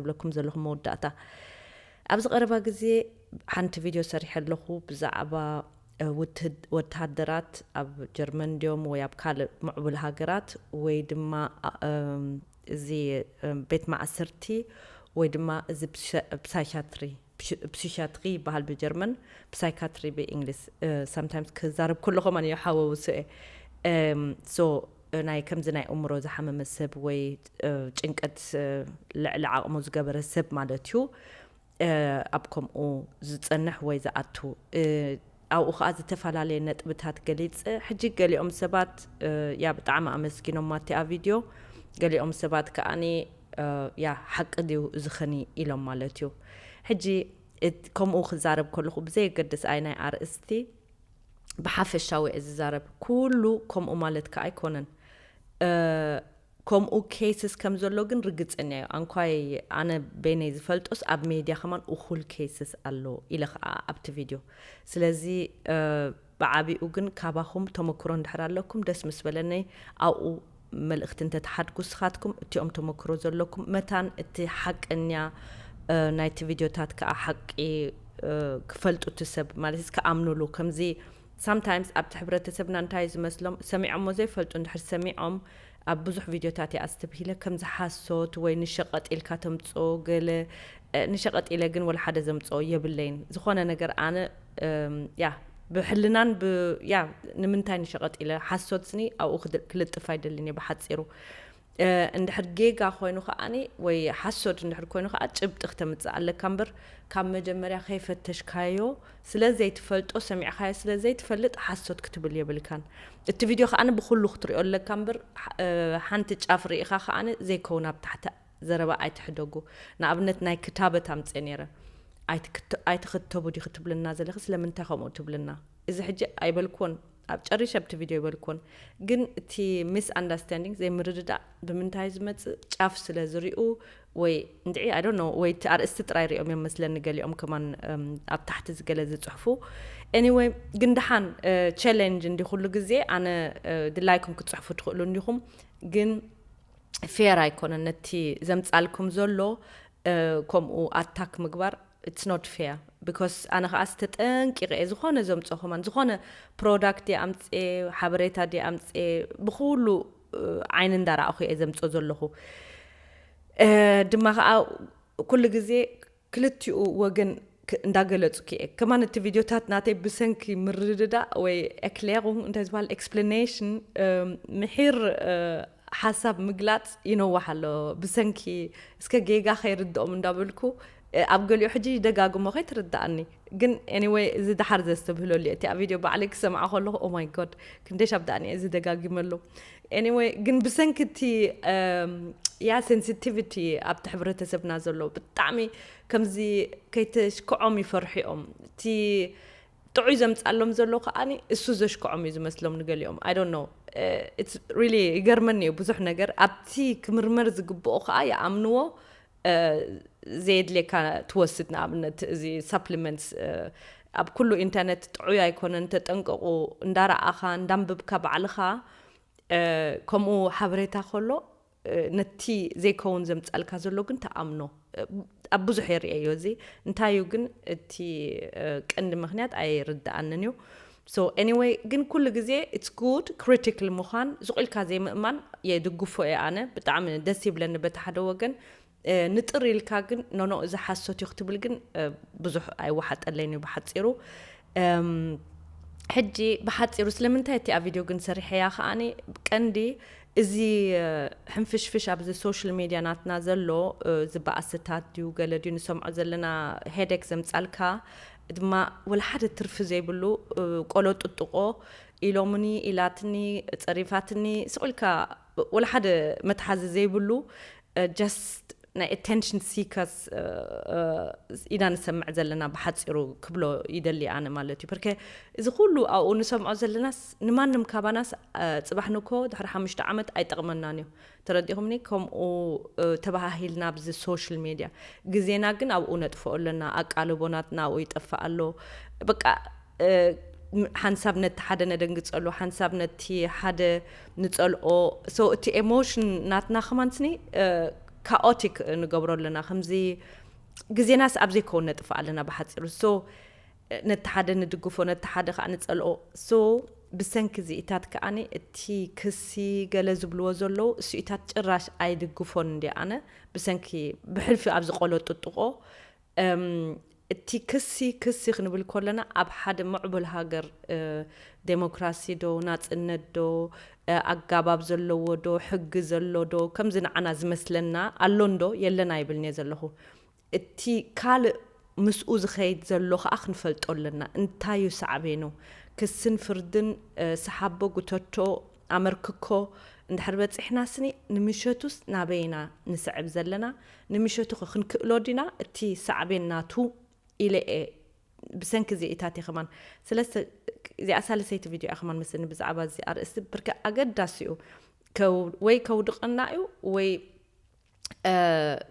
ዝብለኩም ዘለኹ መወዳእታ። ኣብዚ ቀረባ ግዜ ሓንቲ ቪድዮ ሰሪሐ ኣለኹ ብዛዕባ፣ እ፣ ውትህድ-፣ ወተሃደራት ኣብ ጀርመን ድዮም ወይ ኣብ ካልእ ምዕቡል ሃገራት ወይ ድማ፣ እ፣ እም፣ እዚ፣ እ፣ ቤት ማእሰርቲ ወይ ድማ እዚ ፕሻ-፣ ፕሳይካትሪ፣ ፕሽ-፣ ፕሲሻትሪ ይበሃል ብጀርመን፣ ፕሳይካትሪ ብእንግሊዝ። እ፣ ሳምታይምስ ክዛረብ ከለኹ ከማን ይሓወውሱ እየ። እም፣ ሶ፣ እ፣ ናይ ከምዚ ናይ እምሮ ዝሓመመ ሰብ ወይ፣ እ፣ ጭንቀት፣ እ፣ ልዕሊ ዓቕሙ ዝገበረ ሰብ ማለት እዩ። እ፣ ኣብ ከምኡ ዝጸንሕ ወይ ዝኣቱ፣ እ፣ ኣብኡ ኸኣ ዝተፈላለየ ነጥብታት ገሊጸ። ሕጂ ገሊኦም ሰባት፣ እ፣ ያ ብጣዕሚ ኣመስጊኖማ እቲኣ ቪድዮ፣ ገሊኦም ሰባት ከኣኒ፣ እ፣ ያ ሓቂ ድዩ እዚ ኸኒ ኢሎም ማለት እዩ። ሕጂ እት-፣ ከምኡ ክዛረብ ከለኹ ብዘየገድስ ኣይ ናይ ኣርእስቲ ብሓፈሻዊ እየ ዝዛረብ። ኩሉ ከምኡ ማለት ከኣ ኣይኮነን። እ፣ ከምኡ ኬስስ ከም ዘሎ ግን ርግጸኛ እዩ። ኣንኳይ ኣነ በይነይ ዝፈልጦስ ኣብ ሜድያ ከማን እኹል ኬስስ ኣሎ ኢለ ከኣ ኣብቲ ቪድዮ። ስለዚ፣ እ፣ ብዓቢኡ ግን ካባኹም ተመክሮ እንድሕር ኣለኩም ደስ ምስ በለኒ። ኣብኡ መልእኽቲ እንተትሓድጉ ንስኻትኩም እቲኦም ተመክሮ ዘለኩም መታን እቲ ሓቀኛ፣ እ፣ ናይቲ ቪድዮታት ከኣ ሓቂ፣ እ፣ ክፈልጡ እቲ ሰብ ማለት ክኣምኑሉ ከምዚ ሳምታይምስ ኣብቲ ሕብረተሰብና እንታይ እዩ ዝመስሎም፣ ሰሚዖሞ ዘይፈልጡ እንድሕር ሰሚዖም፣ ኣብ ብዙሕ ቪድዮታት እየ ኣስተብሂለ፣ ከምዚ ሓሶት ወይ ንሸቐጥ ኢልካ ተምጽኦ ገለ፣ እ፣ ንሸቐጥ ኢለ ግን ወላ ሓደ ዘምጽኦ የብለይን። ዝኾነ ነገር ኣነ፣ እም፣ ያ፣ ብሕልናን ብ-፣ ያ፣ ንምንታይ ንሸቐጥ ኢለ ሓሶት ስኒ ኣብኡ ክድ-፣ ክልጥፍ ኣይደልን እየ ብሓጺሩ። እ፣ እንድሕር ጌጋ ኮይኑ ከኣኒ ወይ ሓሶት እንድሕር ኮይኑ ከኣ ጭብጢ ክተምጽእ ኣለካ እምበር ካብ መጀመርያ ከይፈተሽካዮ ስለ ዘይትፈልጦ ሰሚዕካዮ ስለ ዘይትፈልጥ ሓሶት ክትብል የብልካን። እቲ ቪድዮ ከኣኒ ብኹሉ ክትሪኦ ኣለካ እምበር፣ ሓ-፣ እ፣ ሓንቲ ጫፍ ርኢኻ ከኣኒ ዘይከውን ኣብ ታሕቲ ዘረባ ኣይትሕደጉ። ንኣብነት ናይ ክታበት ኣምጽኤ ነይረ። ኣይትክተ-፣ ኣይትኽተቡ ዲኺ ትብልና ዘለኺ ስለምንታይ ከምኡ ትብልና? እዚ ሕጂ ኣይበልኩን። ኣብ ጨሪሽ ኣብቲ ቪድዮ ይበልኩን። ግን እቲ ሚስ ኣንዳርስታንዲንግ ዘይምርድዳእ ብምንታይ ዝመጽእ ጫፍ ስለ ዝሪኡ ወይ እንድዒ፣ I don't know፣ ወይ እቲ ኣርእስቲ ጥራይ ሪኦም እዮም መስለኒ ገሊኦም ከማን፣ እም፣ ኣብ ታሕቲ ዝገለ ዝጽሕፉ። ኤኒወይ ግን ደሓን፣ እ፣ ቻሌንጅ እንዲ ኩሉ ግዜ ኣነ፣ እ፣ ድላይኩም ክትጽሕፉ ትኽእሉ እንዲኹም። ግን ፌር ኣይኮነን ነቲ ዘምጻልኩም ዘሎ፣ እ፣ ከምኡ ኣታክ ምግባር it's not fair because ኣነ ከኣ ዝተጠንቂቐ እየ ዝኾነ ዘምጾ ከማን ዝኾነ ፕሮዳክት ድየ ኣምጽኤ ሓበሬታ ድየ ኣምጽኤ ብኩሉ፣ እ፣ ዓይኒ እንዳረኣኹ እየ ዘምጾ ዘለኹ። እ፣ ድማ ከኣ ኩሉ ግዜ ክልቲኡ ወገን ክ-፣ እንዳገለጽኩ እየ። ከማን እቲ ቪድዮታት ናተይ ብሰንኪ ምርድዳእ ወይ ኤክሌሩንግ እንታይ ዝበሃል ኤክስፕለኔሽን፣ እም፣ ምሒር፣ እ፣ ሓሳብ ምግላጽ ይነውሕ ኣሎ። ብሰንኪ እስከ ጌጋ ከይርድኦም እንዳበልኩ፣ እ፣ ኣብ ገሊኡ ሕጂ ይደጋግሞ ከይትርድኣኒ። ግን ኤኒወይ እዚ ደሓር ዘስተብህለሉ እየ። እቲ ኣብ ቪድዮ ባዕለይ ክሰምዓ ከለኹ፣ ኦ ማይ ጎድ፣ ክንደይ ሻብ ደኣኒ እየ እዚ ደጋጊመሉ። ኤኒወይ ግን ብሰንኪ እቲ፣ እም፣ ያ ሴንሲቲቪቲ ኣብቲ ሕብረተሰብና ዘሎ ብጣዕሚ ከምዚ ከይተሽክዖም ይፈርሑ እዮም። እቲ ጥዑይ ዘምጻሎም ዘሎ ከኣኒ እሱ ዘሽክዖም እዩ ዝመስሎም ንገሊኦም። I don't know። እ፣ it's really ይገርመኒ እዩ ብዙሕ ነገር። ኣብቲ ክምርመር ዝግብኦ ከኣ ይኣምንዎ፣ እ፣ ዘየድልየካ ትወስድ። ንኣብነት እዚ ሳፕሊመንትስ፣ እ፣ ኣብ ኩሉ ኢንተርነት ጥዑይ ኣይኮነን፣ ተጠንቀቑ። እንዳረኣኻ፣ እንዳንብብካ ባዕልኻ፣ እ፣ ከምኡ ሓበሬታ ከሎ፣ እ፣ ነቲ ዘይከውን ዘምጻልካ ዘሎ ግን ተኣምኖ። እ፣ ኣብ ብዙሕ የርእየዮ እዚ። እንታይ እዩ ግን እቲ፣ እ፣ ቀንዲ ምኽንያት ኣይርድኣንን እዩ። So ኤኒወይ ግን ኩሉ ግዜ it's good ክሪቲካል ምዃን፣ ሱቕ ኢልካ ዘይምእማን የድግፎ እየ ኣነ። ብጣዕሚ ደስ ይብለኒ በቲ ሓደ ወገን። እ፣ ንጥር ኢልካ ግን ኖኖ እዚ ሓሶት እዩ ክትብል ግን፣ እ፣ ብዙሕ ኣይወሓጠለይን እዩ ብሓጺሩ። እም፣ ሕጂ ብሓጺሩ ስለምንታይ እቲኣ ቪድዮ ግን ሰሪሐያ ከኣኒ ቀንዲ እዚ፣ እ፣ ሕንፍሽፍሽ ኣብዚ ሶሻል ሜድያ ናትና ዘሎ፣ እ፣ ዝበኣስታት ድዩ ገለ ድዩ ንሰምዖ ዘለና ሄደክ ዘምጻልካ ድማ ወላ ሓደ ትርፊ ዘይብሉ፣ እ፣ ቆሎ ጥጥቆ ኢሎምኒ፣ ኢላትኒ፣ ጸሪፋትኒ፣ ስቕ ኢልካ ወላ ሓደ መትሓዚ ዘይብሉ፣ እ፣ ጀስት ናይ ኣቴንሽን ሲከርስ፣ እ፣ እ፣ ኢና ንሰምዕ ዘለና ብሓጺሩ ክብሎ ይደሊ ኣነ ማለት እዩ። በርከ እዚ ኩሉ ኣብኡ ንሰምዖ ዘለናስ ንማንም ካባናስ፣ እ፣ ጽባሕ ንኮ ድሕሪ ሓሙሽተ ዓመት ኣይጠቕመናን እዩ። ተረዲኹምኒ? ከምኡ፣ እ፣ ተባሃሂልና ኣብዚ ሶሻል ሜድያ ግዜና ግን ኣብኡ ነጥፍኦ ኣለና። ኣቃልቦ ናትና ኣብኡ ይጠፍእ ኣሎ። በቃ፣ እ፣ ም-፣ ሓንሳብ ነቲ ሓደ ነደንግጸሉ፣ ሓንሳብ ነቲ ሓደ ንጸልኦ። So እቲ ኤሞሽን ናትና ከማን ስኒ፣ እ፣ ካኦቲክ ንገብሮ ኣለና። ከምዚ ግዜናስ ኣብ ዘይከውን ነጥፋ ኣለና ብሓፂሩ። So ነቲ ሓደ ንድግፎ፣ ነቲ ሓደ ከዓ ንፀልኦ። So ብሰንኪ እዚኢታት ከዓኒ እቲ ክሲ ገለ ዝብልዎ ዘለዉ እሱኢታት ጭራሽ ኣይድግፎን እንዲ ኣነ። ብሰንኪ ብሕልፊ ኣብ ዝቆለጥጥቆ እቲ ክሲ ክሲ ክንብል ከለና ኣብ ሓደ ምዕቡል ሃገር ዴሞክራሲ ዶ ናፅነት ዶ ኣጋባብ ዘለዎ ዶ ሕጊ ዘሎ ዶ ከምዚ ንዓና ዝመስለና ኣሎ እንዶ የለን ኣይብልን እየ ዘለኹ። እቲ ካልእ ምስኡ ዝኸይድ ዘሎ ከዓ ክንፈልጦ ኣለና። እንታዩ ሳዕቤኑ? ክስን ፍርድን ሰሓቦ ጉተቶ ኣመርክኮ እንድሕር በፂሕና ስኒ ንምሸቱስ ናበይና ንስዕብ ዘለና? ንምሸቱ ኸ ክንክእሎ ዲና? እቲ ሳዕቤን ናቱ ኢለ እየ ብሰንኪ እዚኢታት እየ ከማን ስለስተ እዚኣ ሳልሰይቲ ቪድዮ እያ ከማን መስለኒ ብዛዕባ እዚ ኣርእስቲ ብርክ ኣገዳሲ እዩ። ወይ ከውድቐና እዩ ወይ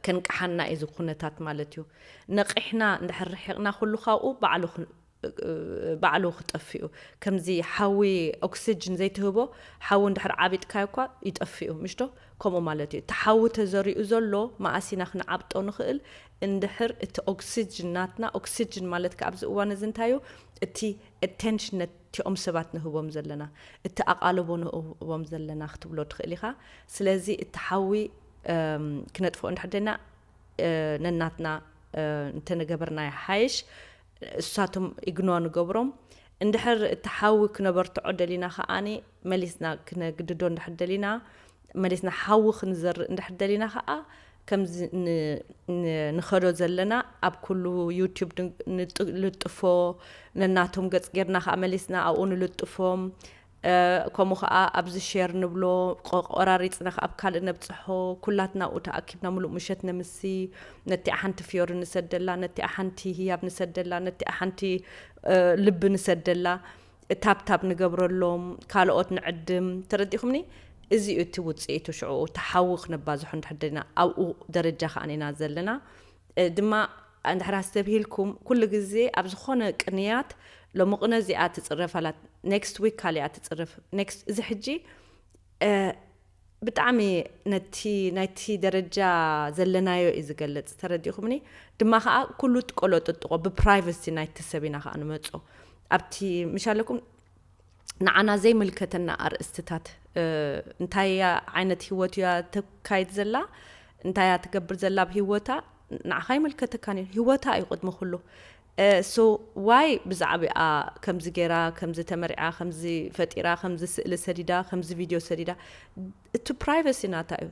ከንቅሓና እዩ እዚ ኩነታት ማለት እዩ። ነቒሕና እንድሕር ርሒቕና ኩሉ ካብኡ ባዕሉ ባዕሉ ክጠፍእ እዩ። ከምዚ ሓዊ ኦክስጅን ዘይትህቦ ሓዊ እንድሕር ዓቢጥካዮ እኳ ይጠፍእ እዩ ምሽቶ? ከምኡ ማለት እዩ። እቲ ሓዊ ተዘሪኡ ዘሎ መኣሲና ክንዓብጦ ንኽእል እንድሕር እቲ ኦክስጅን ናትና ኦክስጅን ማለት ከ ኣብዚ እዋን እዚ እንታይ እዩ? እቲ ኣቴንሽን ነቲኦም ሰባት ንህቦም ዘለና እቲ ኣቓልቦ ንህቦም ዘለና ክትብሎ ትኽእል ኢኻ። ስለዚ እቲ ሓዊ ክነጥፍኦ እንድሕር ደና ነናትና እንተነገበርና ይሓይሽ። እሳቶም ኢግኖ ንገብሮም። እንድሕር እቲ ሓዊ ክነበርትዖ ደሊና ከዓኒ መሊስና ክነግድዶ እንድሕር ደሊና መሊስና ሓዊ ክንዘርእ እንድሕር ደሊና ከዓ ከምዚ ንኸዶ ዘለና ኣብ ኩሉ ዩቲዩብ ልጥፎ ነናቶም ገፅ ጌርና ከዓ መሊስና ኣብኡ ንልጥፎም። ከምኡ ከዓ ኣብዚ ሼር ንብሎ ቆራሪፅና ከዓ ኣብ ካልእ ነብፅሖ። ኩላትና ኣብኡ ተኣኪብና ሙሉእ ምሸት ነምሲ። ነቲኣ ሓንቲ ፍዮሪ ንሰደላ፣ ነቲኣ ሓንቲ ህያብ ንሰደላ፣ ነቲኣ ሓንቲ ልቢ ንሰደላ። ታብታብ ንገብረሎም፣ ካልኦት ንዕድም። ተረዲኹምኒ? እዚ እዩ እቲ ውፅኢቱ። ሽዑ ተሓዊ ክነባዝሖ እንድሕር ደሊና ኣብኡ ደረጃ ከዓ ኢና ዘለና። ድማ እንድሕር ኣስተብሂልኩም ኩሉ ግዜ ኣብ ዝኾነ ቅንያት ሎሚ ቅነ እዚኣ ትፅረፍ ኣላት፣ ኔክስት ዊክ ካሊኣ ትፅረፍ። ኔክስት እዚ ሕጂ ብጣዕሚ ነቲ ናይቲ ደረጃ ዘለናዮ እዩ ዝገልፅ። ተረዲኹምኒ? ድማ ከዓ ኩሉ ትቆሎ ጥጥቆ ብፕራይቨሲ ናይቲ ሰብ ኢና ከዓ ንመፆ ኣብቲ ምሻለኩም ንዓና ዘይምልከተና ኣርእስትታት እንታይ እያ ዓይነት ህይወት እያ ተካይድ ዘላ እንታይ እያ ትገብር ዘላ ኣብ ህይወታ ንዓኻ ይምልከተካን እዩ ህይወታ እዩ ቅድሚ ኩሉ so why ብዛዕባኣ ከምዚ ገይራ ከምዚ ተመሪዓ ከምዚ ፈጢራ ከምዚ ስእሊ ሰዲዳ ከምዚ ቪድዮ ሰዲዳ እቲ ፕራይቨሲ ናታ እዩ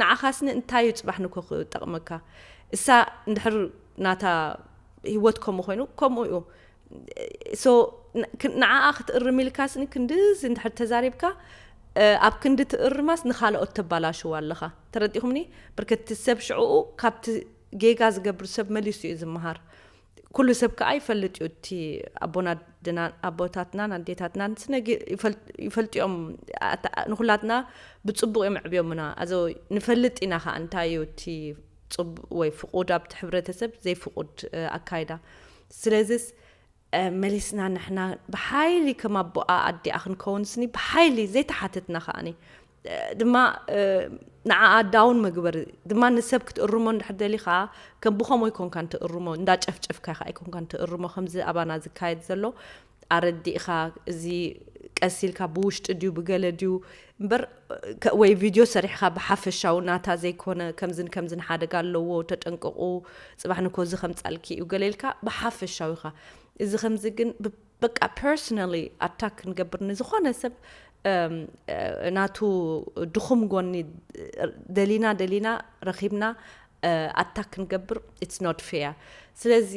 ንዓኻስኒ እንታይ እዩ ፅባሕ ንኮ ክጠቕመካ እሳ እንድሕር ናታ ህይወት ከምኡ ኮይኑ ከምኡ እዩ ንዓኣ ክትእርም ኢልካ ስኒ ክንድዚ እንድሕር ተዛሪብካ ኣብ ክንዲ ትእርማስ ንኻልኦት ተባላሽዋ ኣለኻ ተረዲኹምኒ ብርከቲ ሰብ ሽዕኡ ካብቲ ጌጋ ዝገብር ሰብ መሊሱ እዩ ዝመሃር ኩሉ ሰብ ከዓ ይፈልጥ እዩ እቲ ኣቦና ኣቦታትናን ኣዴታትናን ስነ ይፈልጥ እዮም ንኩላትና ብፅቡቅ እዮም ዕብዮምና ኣዞ ንፈልጥ ኢና ከዓ እንታይ እዩ እቲ ፅቡቅ ወይ ፍቁድ ኣብቲ ሕብረተሰብ ዘይፍቁድ ኣካይዳ ስለዚስ መሊስና ንሕና ብሓይሊ ከም ኣቦኣ ኣዲኣ ክንከውን ስኒ ብሓይሊ ዘይተሓተትና ከዓኒ ድማ ንዓኣ ዳውን መግበሪ ድማ ንሰብ ክትእርሞ እንድሕር ደሊኻ ከም ብኸምኡ ይኮንካ እንትእርሞ እንዳ ጨፍጨፍካ ኢኻ ይኮንካ እንትእርሞ ከምዚ ኣባና ዝካየድ ዘሎ ኣረዲእኻ እዚ ቀሲልካ ብውሽጢ ድዩ ብገለ ድዩ እምበር ወይ ቪድዮ ሰሪሕኻ ብሓፈሻዊ ናታ ዘይኮነ ከምዝን ከምዝን ሓደጋ ኣለዎ ተጠንቀቁ ፅባሕ ንኮዚ ከምፃልኪ እዩ ገለ ኢልካ ብሓፈሻዊ ኢኻ እዚ ከምዚ ግን በቃ personally attack ክንገብር ንዝኾነ ሰብ ናቱ ድኹም ጎኒ ደሊና ደሊና ረኺብና attack ክንገብር it's not fair ስለዚ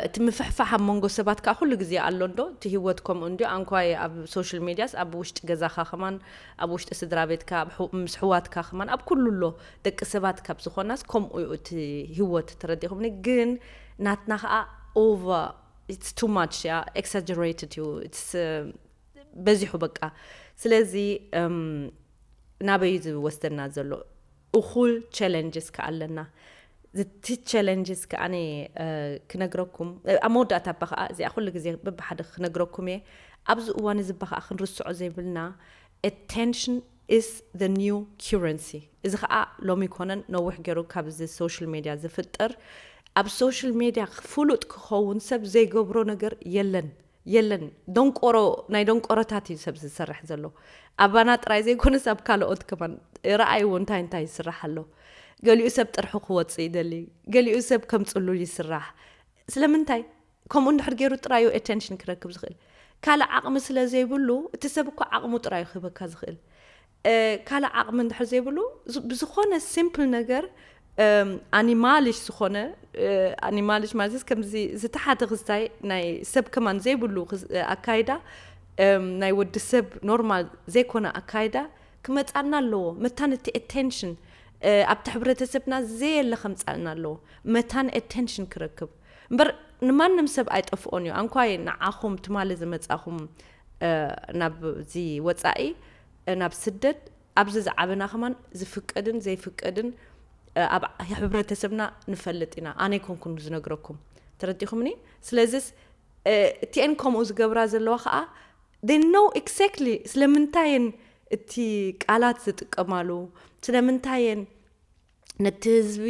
እቲ ምፍሕፋሕ ኣብ መንጎ ሰባት ከዓ ኩሉ ግዜ ኣሎ እንዶ እቲ ህይወት ከምኡ እንዲ ኣንኳ ኣብ social medias ኣብ ውሽጢ ገዛኻ ከማን ኣብ ውሽጢ ስድራ ቤትካ ምስ ሕዋትካ ከማን ኣብ ኩሉ ኣሎ ደቂ ሰባት ካብ ዝኾናስ ከምኡ እዩ እቲ ህይወት ተረዲኹምኒ ግን ናትና ከዓ over it's too much እያ exaggerated እዩ በዚሑ በቃ ስለዚ ናበይ ዝወስደና ዘሎ እኹል challenges ከ ኣለና እቲ challenges ከኣነ ክነግረኩም ኣብ መወዳእታ እባ ከዓ እዚኣ ኩሉ ግዜ በብሓደ ክነግረኩም እየ ኣብዚ እዋን እዚ እባ ከዓ ክንርስዖ ዘይብልና attention is the new currency። እዚ ከዓ ሎሚ ኮነን ነዊሕ ገይሩ ካብ እዚ social media ዝፍጠር። ኣብ social media ፍሉጥ ክኸውን ሰብ ዘይገብሮ ነገር የለን፣ የለን። ደንቆሮ፣ ናይ ደንቆሮታት እዩ ሰብ ዝሰርሕ ዘሎ። ኣባና ጥራይ ዘይኮነስ ኣብ ካልኦት ከማን። ረኣይዎ እንታይ እንታይ ይስራሕ ኣሎ። ገሊኡ ሰብ ጥርሑ ክወፅእ ይደሊ፣ ገሊኡ ሰብ ከም ፅሉል ይስራሕ። ስለምንታይ? ከምኡ እንድሕር ገይሩ ጥራዩ attention ክረክብ ዝኽእል። ካልእ ዓቕሚ ስለ ዘይብሉ፣ እቲ ሰብ እኮ ዓቕሙ ጥራዩ ክህበካ ዝኽእል። ካልእ ዓቕሚ እንድሕር ዘይብሉ፣ ብዝኾነ simple ነገር፣ animalish ዝኾነ፣ animalish ማለት ከምዚ ዝተሓተ ክስታይ ናይ ሰብ ከማን ዘይብሉ ኣካይዳ፣ ናይ ወዲ ሰብ ኖርማል ዘይኮነ ኣካይዳ ክመፃና ኣለዎ። መታን እቲ attention ኣብቲ ሕብረተሰብና ዘየለ ከምፃልና ኣለዎ። መታን attention ክረክብ እምበር፣ ንማንም ሰብ ኣይጠፍኦን እዩ። ኣንኳይ ንዓኹም ትማሊ ዝመፃኹም ናብዚ ወፃኢ፣ ናብ ስደት፣ ኣብዚ ዝዓበና ከማን ዝፍቀድን ዘይፍቀድን ኣብ ሕብረተሰብና ንፈልጥ ኢና። ኣነ ኣይኮንኩን ዝነግረኩም፣ ተረዲኹምኒ? ስለዚስ እቲአን ከምኡ ዝገብራ ዘለዋ ከዓ they know exactly ስለምንታየን እቲ ቃላት ዝጥቀማሉ፣ ስለምንታየን ነቲ ህዝቢ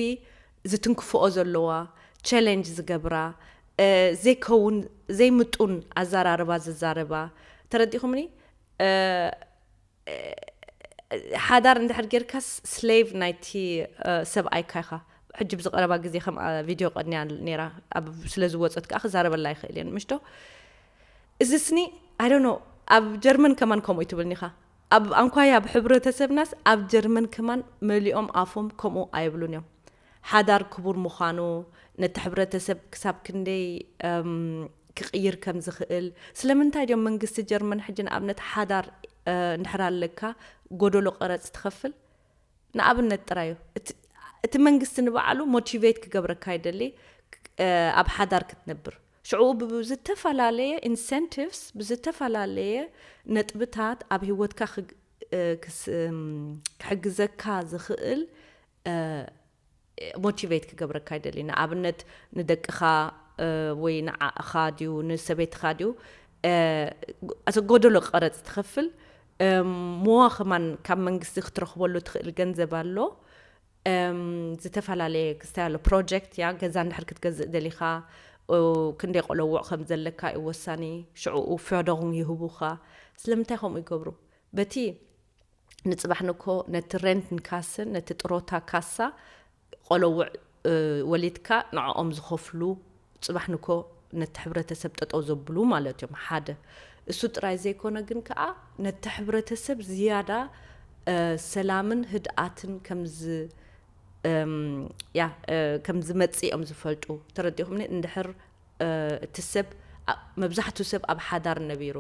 ዝትንክፍኦ ዘለዋ፣ challenge ዝገብራ፣ ዘይከውን ዘይምጡን ኣዘራርባ ዝዛረባ፣ ተረዲኹምኒ? ሓዳር እንድሕር ጌርካስ slave ናይቲ ሰብኣይካ ኢኻ። ሕጂ ብዝቐረባ ግዜ ከም ቪድዮ ቀድንያ ነይራ፣ ስለ ዝወፀት ከዓ ክዛረበላ ይኽእል እየን ምሽቶ። እዚ ስኒ I don't know፣ ኣብ ጀርመን ከማን ከምኡ ይትብልኒ ኢኻ። ኣብ ኣንኳይ ኣብ ሕብረተሰብናስ ኣብ ጀርመን ከማን መሊኦም ኣፎም ከምኡ ኣይብሉን እዮም። ሓዳር ክቡር ምዃኑ፣ ነቲ ሕብረተሰብ ክሳብ ክንደይ ክቕይር ከም ዝኽእል። ስለምንታይ ድዮም መንግስቲ ጀርመን ሕጂ ንኣብነት ሓዳር እንድሕር ኣለካ ጎደሎ ቀረፅ ትኸፍል? ንኣብነት ጥራዩ እቲ መንግስቲ ንባዕሉ motivate ክገብረካ ይደሊ ኣብ ሓዳር ክትነብር። ሽዑ ብዝተፈላለየ incentives፣ ብዝተፈላለየ ነጥብታት ኣብ ህይወትካ ክሕግዘካ ዝኽእል motivate ክገብረካ ይደሊ። ንኣብነት ንደቅኻ ወይ ንዓእኻ ድዩ ንሰበይትኻ ድዩ እቲ ጎደሎ ቀረፅ ትኸፍል፣ ሞዋ ከማን ካብ መንግስቲ ክትረኽበሉ ትኽእል ገንዘብ ኣሎ። ዝተፈላለየ ክስታይ ኣሎ። ፕሮጀክት እያ፣ ገዛ እንድሕር ክትገዝእ ደሊኻ ክንደይ ቆለውዕ ከም ዘለካ እዩ ወሳኒ። ሽዕኡ ፎደኹም ይህቡኻ። ስለምንታይ ከምኡ ይገብሩ? በቲ ንፅባሕ ንኮ ነቲ ሬንት ንካስን ነቲ ጥሮታ ካሳ ቆለውዕ ወሊድካ ንዕኦም ዝኸፍሉ፣ ፅባሕ ንኮ ነቲ ሕብረተሰብ ጠጠው ዘብሉ ማለት እዮም። ሓደ እሱ ጥራይ ዘይኮነ ግን ከዓ ነቲ ሕብረተሰብ ዝያዳ ሰላምን ህድኣትን ከምዝ ያ ከም ዝመፅእ እዮም ዝፈልጡ። ተረዲኹምኒ? እንድሕር እቲ ሰብ መብዛሕትኡ ሰብ ኣብ ሓዳር ነቢሩ፣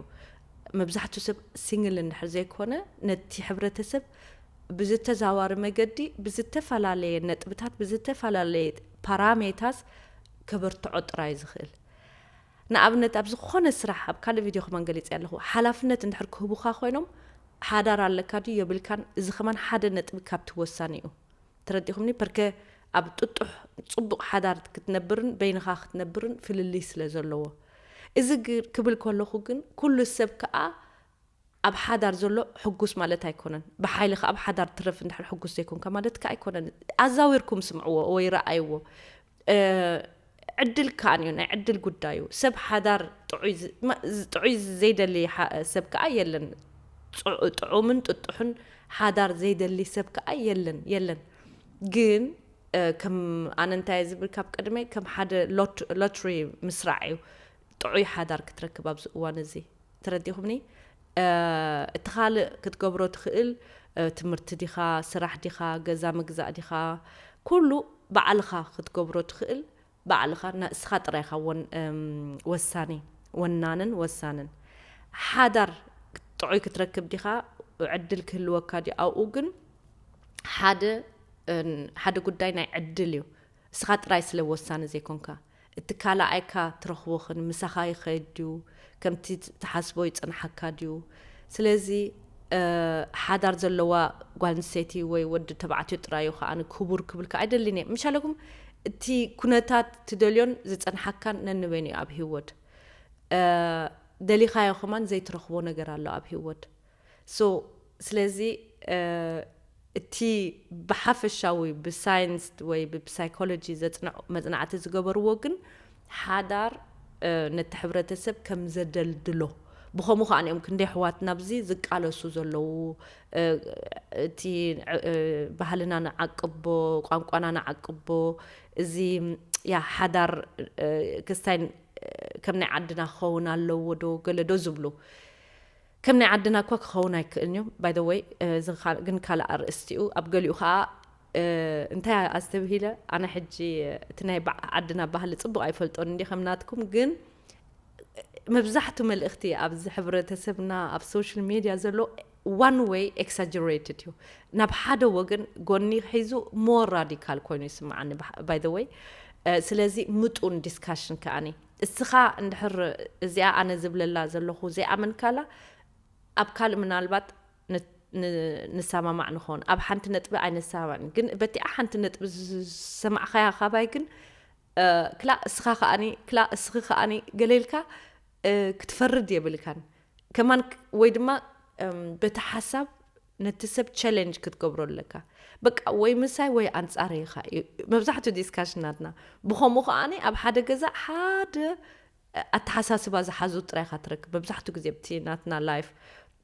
መብዛሕትኡ ሰብ ሲንግል እንድሕር ዘይኮነ ነቲ ሕብረተሰብ ብዝተዛዋሪ መገዲ ብዝተፈላለየ ነጥብታት ብዝተፈላለየ ፓራሜታስ ከበርትዖ ጥራይ ዝኽእል። ንኣብነት ኣብ ዝኾነ ስራሕ ኣብ ካልእ ቪድዮ ከማን ገሊፀ ኣለኹ። ሓላፍነት እንድሕር ክህቡኻ ኮይኖም ሓዳር ኣለካ ድዩ የብልካን፣ እዚ ከማን ሓደ ነጥቢ ካብቲ ወሳኒ እዩ። ተረዲኹምኒ? ፐርከ ኣብ ጥጡሕ ፅቡቕ ሓዳር ክትነብርን በይንኻ ክትነብርን ፍልልይ ስለ ዘለዎ። እዚ ክብል ከለኹ ግን ኩሉ ሰብ ከዓ ኣብ ሓዳር ዘሎ ሕጉስ ማለት ኣይኮነን። ብሓይሊ ከዓ ኣብ ሓዳር ትረፍ እንድሕር ሕጉስ ዘይኮንካ ማለት ከዓ ኣይኮነን። ኣዛዊርኩም ስምዕዎ ወይ ረኣይዎ። ዕድል ከኣን እዩ፣ ናይ ዕድል ጉዳይ እዩ። ሰብ ሓዳር ጥዑይ ዘይደሊ ሰብ ከዓ የለን። ጥዑምን ጥጡሕን ሓዳር ዘይደሊ ሰብ ከዓ የለን፣ የለን። ግን ከም ኣነ እንታይ ዝብል ካብ ቅድመይ ከም ሓደ ሎትሪ ምስራዕ እዩ ጥዑይ ሓዳር ክትረክብ ኣብዚ እዋን እዚ። ተረዲኹምኒ? እቲ ካልእ ክትገብሮ ትኽእል ትምህርቲ ዲኻ፣ ስራሕ ዲኻ፣ ገዛ ምግዛእ ዲኻ፣ ኩሉ ባዕልኻ ክትገብሮ ትኽእል። ባዕልኻ ንስኻ ጥራይ ኢኻ ወሳኒ፣ ወናንን ወሳንን። ሓዳር ጥዑይ ክትረክብ ዲኻ፣ ዕድል ክህልወካ ድዩ ኣብኡ? ግን ሓደ ሓደ ጉዳይ ናይ ዕድል እዩ። እስኻ ጥራይ ስለ ወሳኒ ዘይኮንካ፣ እቲ ካልኣይካ ትረኽቦ ኽን ምሳኻ ይኸይድ ድዩ? ከምቲ ትሓስቦ ይጸንሓካ ድዩ? ስለዚ ሓዳር ዘለዋ ጓል ኣንስተይቲ ወይ ወዲ ተባዕትዮ ጥራዩ ከኣ ክቡር ክብልካ ኣይደልን እየ። ምሻለኩም እቲ ኩነታት ትደልዮን ዝጸንሓካን ነንበይኑ እዩ ኣብ ህይወት። ደሊኻዮ ከማን ዘይትረኽቦ ነገር ኣሎ ኣብ ህይወት። So ስለዚ እቲ ብሓፈሻዊ ብሳይንስ ወይ ብሳይኮሎጂ ዘፅንዑ መፅናዕቲ ዝገበርዎ ግን ሓዳር ነቲ ሕብረተሰብ ከም ዘደልድሎ፣ ብኸምኡ ከዓ እዮም ክንደይ ኣሕዋትና ኣብዚ ዝቃለሱ ዘለዉ። እቲ ባህልና ንዓቅቦ፣ ቋንቋና ንዓቅቦ፣ እዚ ያ ሓዳር ክስታይ ከም ናይ ዓድና ክኸውን ኣለዎ ዶ ገለ ዶ ዝብሉ። ከም ናይ ዓድና እኳ ክኸውን ኣይክእልን እዩ። By the way፣ ግን ካልእ ኣርእስቲኡ ኣብ ገሊኡ ከዓ እንታይ ኣስተብሂለ ኣነ ሕጂ፣ እቲ ናይ ዓድና ባህሊ ፅቡቅ ኣይፈልጦን እንዲ ከም ናትኩም፣ ግን መብዛሕቱ መልእኽቲ ኣብዚ ሕብረተሰብና ኣብ ሶሻል ሜድያ ዘሎ one way exaggerated እዩ። ናብ ሓደ ወገን ጎኒ ሒዙ more radical ኮይኑ ይስምዓኒ። By the way፣ ስለዚ ምጡን ዲስካሽን ከኣኒ እስኻ እንድሕር እዚኣ ኣነ ዝብለላ ዘለኹ ዘይኣመንካላ ኣብ ካልእ ምናልባት ንሰማማዕ ንኸውን፣ ኣብ ሓንቲ ነጥቢ ኣይንሰማማዕን፣ ግን በቲኣ ሓንቲ ነጥቢ ዝሰማዕኻያ ካባይ ግን ክላ እስኻ ከኣኒ ክላ እስኺ ከኣኒ ገለ ኢልካ ክትፈርድ የብልካን። ከማን ወይ ድማ በቲ ሓሳብ ነቲ ሰብ ቻለንጅ ክትገብሮ ኣለካ። በቃ ወይ ምሳይ ወይ ኣንጻረይ ኢኻ። መብዛሕትኡ ዲስካሽን ናትና ብኸምኡ ከኣኒ ኣብ ሓደ ገዛ ሓደ ኣተሓሳስባ ዝሓዙ ጥራይ ኢኻ ትረክብ። መብዛሕትኡ ግዜ ኣብቲ ናትና ላይፍ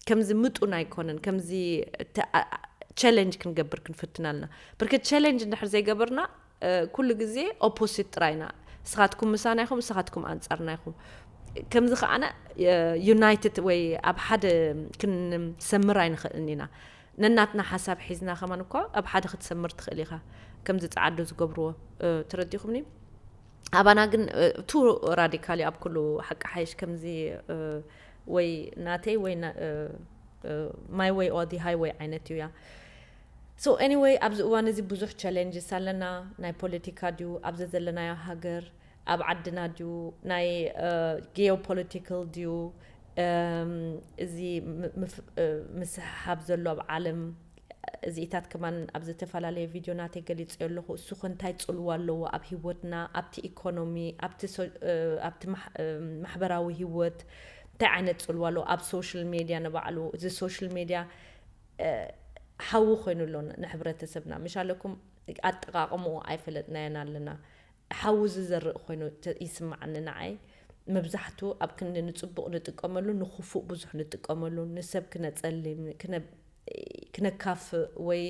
ከምዚ ምጡን ኣይኮነን፣ ከምዚ ቻለንጅ ክንገብር ክንፍትን ኣለና። ብርክ ቻለንጅ እንድሕር ዘይገበርና ኩሉ ግዜ ኦፖሲት ጥራይና። ንስኻትኩም ምሳና ኢኹም፣ ንስኻትኩም ኣንጻርና ኢኹም። ከምዚ ከዓነ ዩናይትድ ወይ ኣብ ሓደ ክንሰምር ኣይንኽእልን ኢና። ነናትና ሓሳብ ሒዝና ከማን እኳ ኣብ ሓደ ክትሰምር ትኽእል ኢኻ። ከምዚ ጸዓዱ ዝገብርዎ ተረዲኹምኒ። ኣባና ግን ቱ ራዲካል ኣብ ኩሉ ሓቂ ሓይሽ ከምዚ ወይ ናተይ ወይ my way or the highway ዓይነት እዩ ያ። So anyway፣ ኣብዚ እዋን እዚ ብዙሕ ቻለንጅስ ኣለና። ናይ ፖለቲካ ድዩ ኣብዚ ዘለናዮ ሃገር፣ ኣብ ዓድና ድዩ፣ ናይ ጌኦፖለቲካል ድዩ፣ እዚ ምስሕሓብ ዘሎ ኣብ ዓለም እዚኢታት ከማን ኣብ ዝተፈላለየ ቪድዮ ናተይ ገሊጸዮ ኣለኹ። እሱ ኸ እንታይ ጽልዋ ኣለዎ ኣብ ህይወትና፣ ኣብቲ ኢኮኖሚ፣ ኣብቲ ማሕበራዊ ህይወት እንታይ ዓይነት ጽልዋ ኣለዎ ኣብ ሶሻል ሜድያ ንባዕሉ? እዚ ሶሻል ሜድያ ሓዊ ኮይኑ ኣሎ ንሕብረተሰብና። ምሽ ኣለኩም ኣጠቃቅምኡ ኣይፈለጥናዮን ኣለና። ሓዊ ዝዘርእ ኮይኑ ይስምዓኒ ንዓይ። መብዛሕቱ ኣብ ክንዲ ንጽቡቅ ንጥቀመሉ ንክፉእ ብዙሕ ንጥቀመሉ፣ ንሰብ ክነጸልም ክነካፍእ ወይ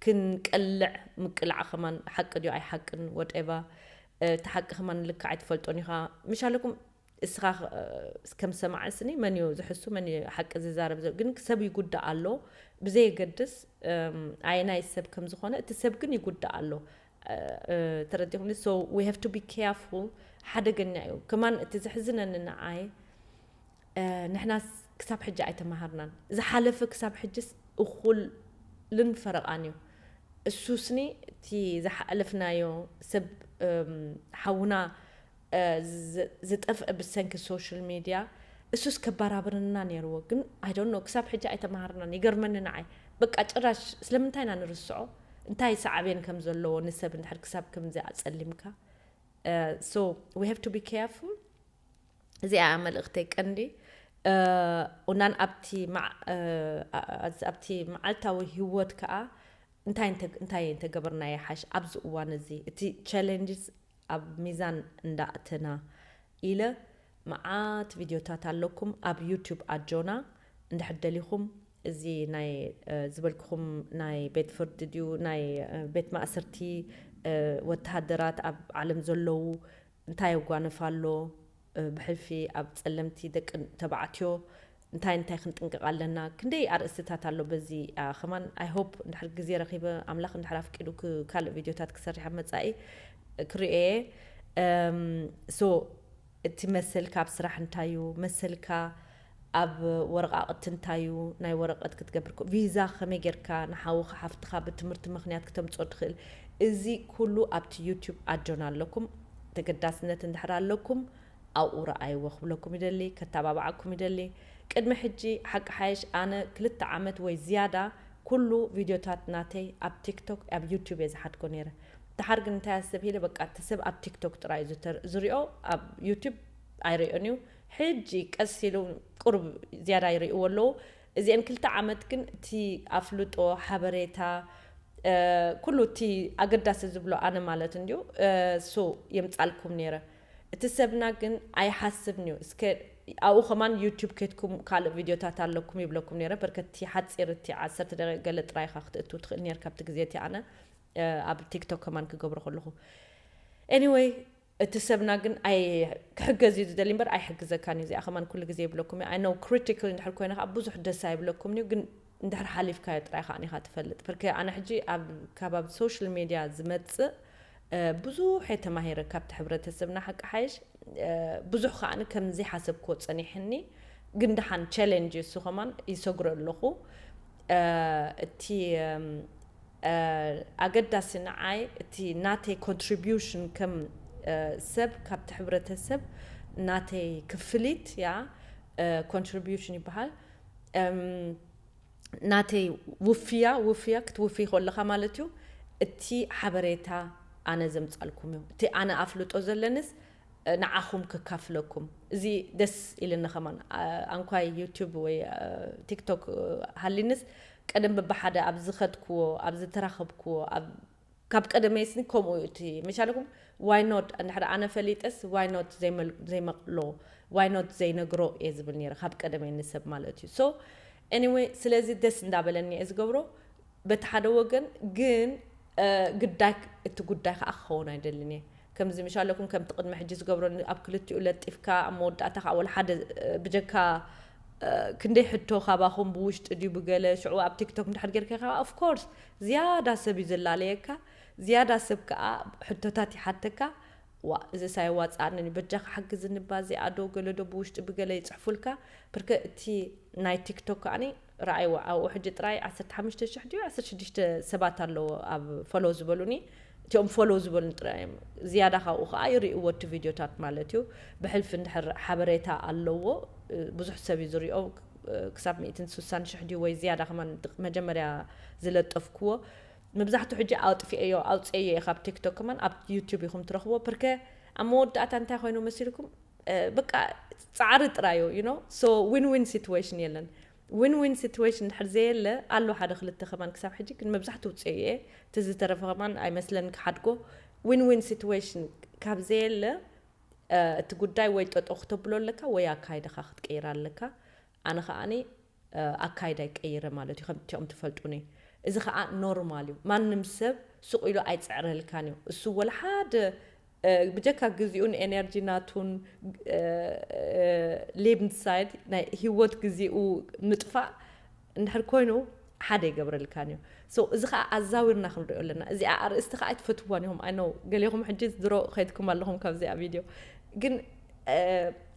ክንቀልዕ ምቅላዕ ከማን ሓቂ ድዩ ኣይሓቅን ወደባ እቲ ሓቂ ከማን ልክዕ ኣይትፈልጦን ኢኻ። ምሽ ኣለኩም እስኻ ከም ሰማዒ ስኒ መን እዩ ዝሕሱ መን እዩ ሓቂ ዝዛረብ ዘሎ? ግን ሰብ ይጉዳእ ኣሎ ብዘየገድስ ኣየናይ ሰብ ከም ዝኾነ እቲ ሰብ ግን ይጉዳእ ኣሎ። ተረዲኹም? So we have to be careful። ሓደገኛ እዩ። ከማን እቲ ዘሕዝነኒ ንዓይ ንሕናስ ክሳብ ሕጂ ኣይተማሃርናን። ዝሓለፈ ክሳብ ሕጅስ እኹልን ፈረቓን እዩ። እሱስኒ እቲ ዝሓለፍናዮ ሰብ ሓውና ዝጠፍአ ብሰንኪ ሶሻል ሜድያ እሱስ ከባራብርና ነይርዎ። ግን I don't know ክሳብ ሕጂ ኣይተማሃርናን። ይገርመኒ ንዓይ በቃ ጭራሽ ስለምንታይ ኢና ንርስዖ? እንታይ ሳዕቤን ከም ዘለዎ ንሰብ እንድሕር ክሳብ ከምዚ ኣጸሊምካ። So we have to be careful። እዚኣ መልእኽተይ ቀንዲ። ቁናን ኣብቲ ኣብቲ መዓልታዊ ህይወት ከኣ እንታይ እንታይ እንተገበርና ይሓሽ ኣብዚ እዋን እዚ እቲ ቻለንጅስ ኣብ ሚዛን እንዳእተና ኢለ መዓት ቪድዮታት ኣለኩም ኣብ ዩቱብ ኣጆና እንድሕር ደሊኹም እዚ ናይ ዝበልኩኹም ናይ ቤት ፍርዲ ድዩ ናይ ቤት ማእሰርቲ ወተሃደራት ኣብ ዓለም ዘለዉ እንታይ የጓንፍ ኣሎ ብሕልፊ ኣብ ጸለምቲ ደቂ ተባዕትዮ እንታይ እንታይ ክንጥንቀቕ ኣለና? ክንደይ ኣርእስትታት ኣሎ በዚ ከማን I hope እንድሕር ግዜ ረኺበ ኣምላኽ እንድሕር ኣፍቂዱ ካልእ ቪድዮታት ክሰርሕ ኣብ መጻኢ ክርእየ። So እቲ መሰልካ ኣብ ስራሕ እንታይ እዩ? መሰልካ ኣብ ወረቓቕቲ እንታይ እዩ? ናይ ወረቐት ክትገብር ቪዛ ከመይ ጌርካ ንሓውኻ ሓፍትኻ ብትምህርቲ ምኽንያት ክተምፅኦ ትኽእል? እዚ ኩሉ ኣብቲ ዩቱብ ኣጆና ኣለኩም። ተገዳስነት እንድሕር ኣለኩም ኣብኡ ረኣይዎ ክብለኩም ይደሊ፣ ከተባብዓኩም ይደሊ። ቅድሚ ሕጂ ሓቂ ሓይሽ ኣነ ክልተ ዓመት ወይ ዝያዳ ኩሉ ቪድዮታት ናተይ ኣብ ቲክቶክ ኣብ ዩቱብ እየ ዝሓድጎ ነይረ። ድሓር ግን እንታይ ኣስተብሂለ በቃ እቲ ሰብ ኣብ ቲክቶክ ጥራይ እዩ ዝተር- ዝሪኦ ኣብ ዩቱብ ኣይሪኦን እዩ። ሕጂ ቀስ ኢሉ ቁሩብ ዝያዳ ይርእይዎ ኣለዉ። እዚአን ክልተ ዓመት ግን እቲ ኣፍልጦ፣ ሓበሬታ፣ ኩሉ እቲ ኣገዳሲ ዝብሎ ኣነ ማለት እንድዩ ሶ የምጻልኩም ነይረ። እቲ ሰብና ግን ኣይሓስብን እዩ። እስከ ኣብኡ ከማን ዩቲዩብ ከድኩም ካልእ ቪድዮታት ኣለኩም ይብለኩም ነይረ። በርከቲ ሓፂር እቲ ዓሰርተ ደቂቃ ገለ ጥራይ ኢኻ ክትእትው ትኽእል ነይር ካብቲ ግዜ እቲ ኣነ ኣብ ቲክቶክ ከማን ክገብሮ ከለኹ። ኤኒወይ እቲ ሰብና ግን ኣይ ክሕገዝ እዩ ዝደሊ እምበር ኣይሕግዘካን እዩ። እዚኣ ከማን ኩሉ ግዜ ይብለኩም እየ። ኣይ ነው ክሪቲካል እንድሕር ኮይነ ከዓ ብዙሕ ደስ ኣይብለኩም እዩ፣ ግን እንድሕር ሓሊፍካዮ ጥራይ ከዓ ኢኻ ትፈልጥ። ብርከ ኣነ ሕጂ ኣብ ከባቢ ሶሻል ሜድያ ዝመፅእ ብዙሕ እየ ተማሂረ ካብቲ ሕብረተሰብና ሓቂ ሓይሽ ብዙሕ ከዓ ከም ዘይሓሰብክዎ ፀኒሕኒ። ግን ደሓን ቻሌንጅ እሱ ከማን ይሰግሮ ኣለኹ። እቲ ኣገዳሲ ንዓይ እቲ ናተይ ኮንትሪቢሽን ከም ሰብ ካብቲ ሕብረተሰብ ናተይ ክፍሊት ያ ኮንትሪቢሽን ይበሃል። ናተይ ውፍያ ውፍያ ክትውፍይ ከለኻ ማለት እዩ። እቲ ሓበሬታ ኣነ ዘምፃልኩም እዩ። እቲ ኣነ ኣፍልጦ ዘለንስ ንዓኹም ክካፍለኩም እዚ ደስ ኢልኒ። ከማን ኣንኳይ ዩቲዩብ ወይ ቲክቶክ ሃሊንስ ቀደም ብብሓደ ኣብ ዝኸድክዎ ኣብ ዝተራኸብክዎ ካብ ቀደመይ ስኒ ከምኡ እዩ እቲ መቻልኩም ዋይ ኖት እንድሕር ኣነ ፈሊጠስ ዋይ ኖት ዘይመቅሎ ዋይ ኖት ዘይነግሮ እየ ዝብል ነይረ ካብ ቀደመይ ንሰብ ማለት እዩ። ሶ ኤኒወይ ስለዚ ደስ እንዳበለኒ እየ ዝገብሮ። በቲ ሓደ ወገን ግን ግዳይ እቲ ጉዳይ ከዓ ክኸውን ኣይደልን እየ። ከምዚ ምሻለኩም ከምቲ ቅድሚ ሕጂ ዝገብሮ ኣብ ክልቲኡ ለጢፍካ ኣብ መወዳእታ ከዓ ወላ ሓደ ብጀካ ክንደይ ሕቶ ካባኹም ብውሽጢ ድዩ ብገለ ሽዑ ኣብ ቲክቶክ እንድሕር ጌርካ ከዓ ኦፍኮርስ ዝያዳ ሰብ እዩ ዘላለየካ። ዝያዳ ሰብ ከዓ ሕቶታት ይሓተካ። ዋ እዚ ሳይዋፅኣንን እዩ በጃካ ሓግዝኒ እባ እዚኣ ዶ ገለ ዶ ብውሽጢ ብገለ ይፅሕፉልካ። ብርከ እቲ ናይ ቲክቶክ ከዓኒ ረኣይዎ ኣብኡ ሕጂ ጥራይ ዓሰርተ ሓሙሽተ ሽሕ ድዩ ዓሰርተ ሽዱሽተ ሰባት ኣለዎ ኣብ ፎሎ ዝበሉኒ። እቲኦም ፎሎ ዝበሉኒ ጥራይ እዮም። ዝያዳ ካብኡ ከዓ ይርእይዎ እቲ ቪድዮታት ማለት እዩ። ብሕልፊ እንድሕር ሓበሬታ ኣለዎ ብዙሕ ሰብ እዩ ዝሪኦ። ክሳብ ሚእትን ስሳን ሽሕ ድዩ ወይ ዝያዳ ከማን መጀመርያ ዝለጠፍክዎ መብዛሕቱ ሕጂ ኣውጥፍኤዮ ኣውፅኤዮ እየ ካብ ቲክቶክ ከማን ኣብ ዩቲዩብ ኢኹም ትረኽቦ። ብርከ ኣብ መወዳእታ እንታይ ኮይኑ መሲልኩም በቃ ፃዕሪ ጥራዩ ዩ ኖ ሶ ዊን ዊን ሲትዌሽን የለን። ዊን ዊን ሲትዌሽን ድሕር ዘየለ ኣሎ ሓደ ክልተ ከማን ክሳብ ሕጂ ግን መብዛሕትኡ ውፅኤዮ እየ። እቲ ዝተረፈ ከማን ኣይመስለን ክሓድጎ። ዊን ዊን ሲትዌሽን ካብ ዘየለ እቲ ጉዳይ ወይ ጠጠው ክተብሎ ኣለካ ወይ ኣካይዳኻ ክትቀይር ኣለካ። ኣነ ከዓኒ ኣካይዳ ይቀይረ ማለት እዩ ከምቲኦም ትፈልጡኒ። እዚ ከዓ ኖርማል እዩ። ማንም ሰብ ሱቕ ኢሉ ኣይፅዕረልካን እዩ። እሱ ወላ ሓደ ብጀካ ግዚኡን ኤነርጂ ናቱን ሌብንሳይድ ናይ ህይወት ግዚኡ ምጥፋእ እንድሕር ኮይኑ ሓደ ይገብረልካን እዩ። ሶ እዚ ከዓ ኣዛዊርና ክንሪኦ ኣለና። እዚኣ ኣርእስቲ ከዓ ኣይትፈትዋን ኢኹም ኣይ ነው ገሌኹም ሕጂ ድሮ ከይድኩም ኣለኹም ካብዚኣ ቪድዮ። ግን